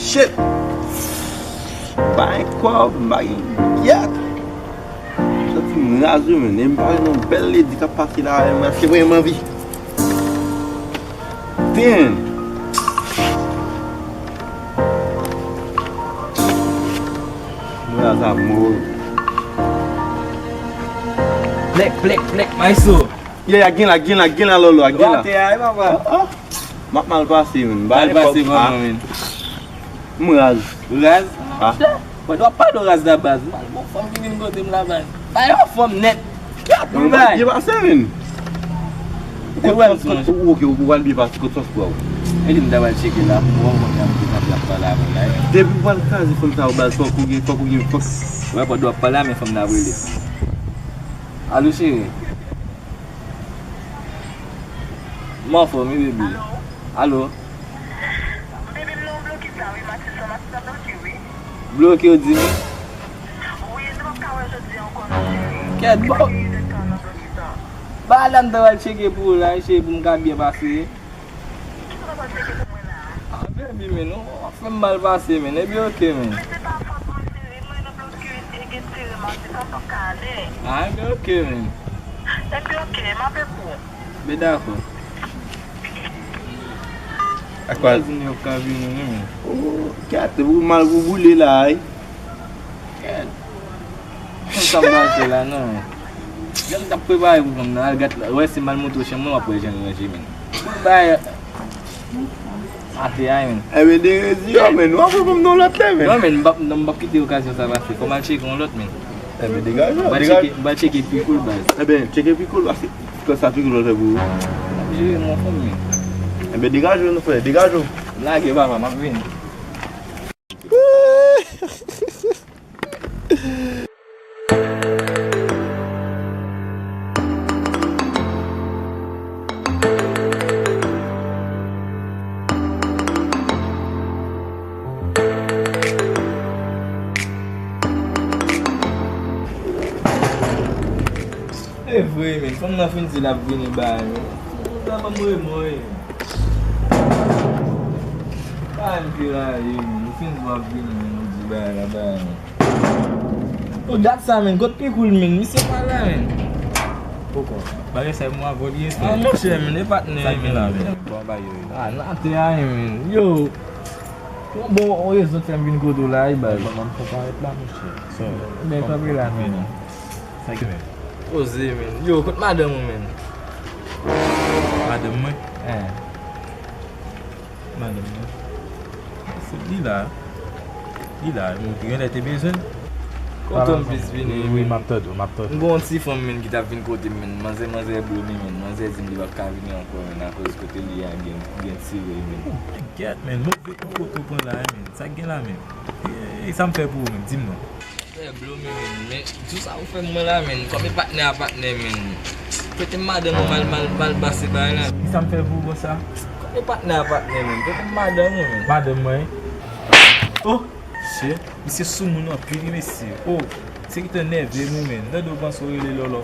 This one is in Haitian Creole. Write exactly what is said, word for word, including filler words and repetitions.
Shit! M pa gen kòb, m pa gen gyèt. Santi m raz wi, men. E m pa wè yon bèl lady k ap pase la, men, se vrèman anvi. Damn! Mwen la sa mò. Plèk, plèk, plèk, maestro. Yeah, yeah, gen la, gen la, gen la, Lolo, gen la. Atè a, wi, papa. Ah, ah. M ap mal pase, men. Mal pase, manman, men. M raz. Raz? Ah. Mwen, w ap pale w raz la baz. Mwen, bon, fanm ki vin kote m la baz. Bay yon fanm nèt. Gad yon bay. Byen pase, men. Ou wè m son. Ou, ok, ou pral byen pase kot sòs pou ou. E li m ta pral tcheke la. Ou wè mwen menm ki t ap pale avè w la. Depi ou pral kraze fanm sa yo baz, fòk ou gen, fòk ou gen, fòk. Wè, pandan w ap pale a, men fanm nan ap rele. Alo, cheri. M anfòm, wi, baby. Alo? Alo? Baby, m nan yon blokis la, wi, Matis la, Matis ap bloke, wi. Bloke, w di m? Wi, nou p ap ka wè jodi a ankò, non, cheri. Kèt, bon. Li pa gen rezèt tan nan blokis la. Ba la, m ta pral tcheke pou ou la, cheri, pou m ka byen pase. Kisa w t ap tcheke pou mwen la? Ah, baby, men, w ap fè m mal pase, men. Ebyen, ok, men. Men se pa fòt mwen, cheri. Mwen nan blokis e gen tire Matis, sa m p ap ka ale. Ah, ebyen, ok, men. Ebyen, ok, m ap epi w. Ben dakò. Ak kwa? Vwazin yo ka vini, wi, men. Oh, gate, pou mal pou boule la, wi. Gade. Konn sa m pral fè la, non, men. Jan m t ap prepare pou fanm nan, al gad la. Wè, si m al monte w chanm mwen, w ap wè jan l ranje, men. Pou l bay atè a, men. Ebyen, derezi yo, men. W ap fè fanm nan lòt lè, men. Non, men, m p ap, non, m p ap kite okazyon sa pase. Fò m al tcheke yon lòt, men. Ebyen, degaje w, degaje w. M pral tcheke, m pral tcheke pi koul, baz. Ebyen, tcheke pi koul, pase. Kòb sa pi koul w fè pou ou. M ap jere m anfòm, men. Ebyen, degaje w, non, frè, degaje w. Lage, papa, m ap vini. E vre, men. Fanm nan fin di l ap vini bay, men. Fanm nan ban m remò, men. Bay m pi rayi, men. Ou fin di w ap vini, men. Ou di bay la, bay, men. O, dat sa, men. Kot pi koul, men. Misye pa la, men. Poko. Bagay sa, mwen avè w li ye, frè. Ah, monchè, men. E patnè, men. Sa gen la, men. Bon, bay yo, yo. Ah, nan atè a, men. Yo. Bon, bon, yon rezon fè m vin kote w la, wi, baz. Ban m konparèt la, monchè. So, men, kanpe la, men. Sa ki men? Poze, men. Yo, kot madanm ou, men? Madanm mwen? Eh. Madanm mwen. Se li la. Li la, men ou te genlè te bezwen l. Kote m plis vini, wi, men. M ap tande w, m ap tande w. M gon yon ti fanm, men, ki t ap vin kote m, men. Manzè, manzè blo m, men. Manzè di m li p ap ka vini ankò, men, akoz kote li a gen, gen tire, men. Gyèt, men, move pou kote w pran la, men. Sa k gen la, men? E, e sa m fè pou ou, men? Di m non. Frè, blo m, men, men, tout sa ou fè mwen la, men, kòm e patnè a patnè, men. Prete m madanm ou mal, mal, mal pase bagay la. Ki sa m fè pou ou konsa? Kòm e patnè a patnè, men, prete m madanm ou, men. Madanm mwen? Oh! Mesye, misye sou moun anpil, wi, mesye. Oh! Se ki te nève m, wi, men. Tande w panse w rele Lòlò.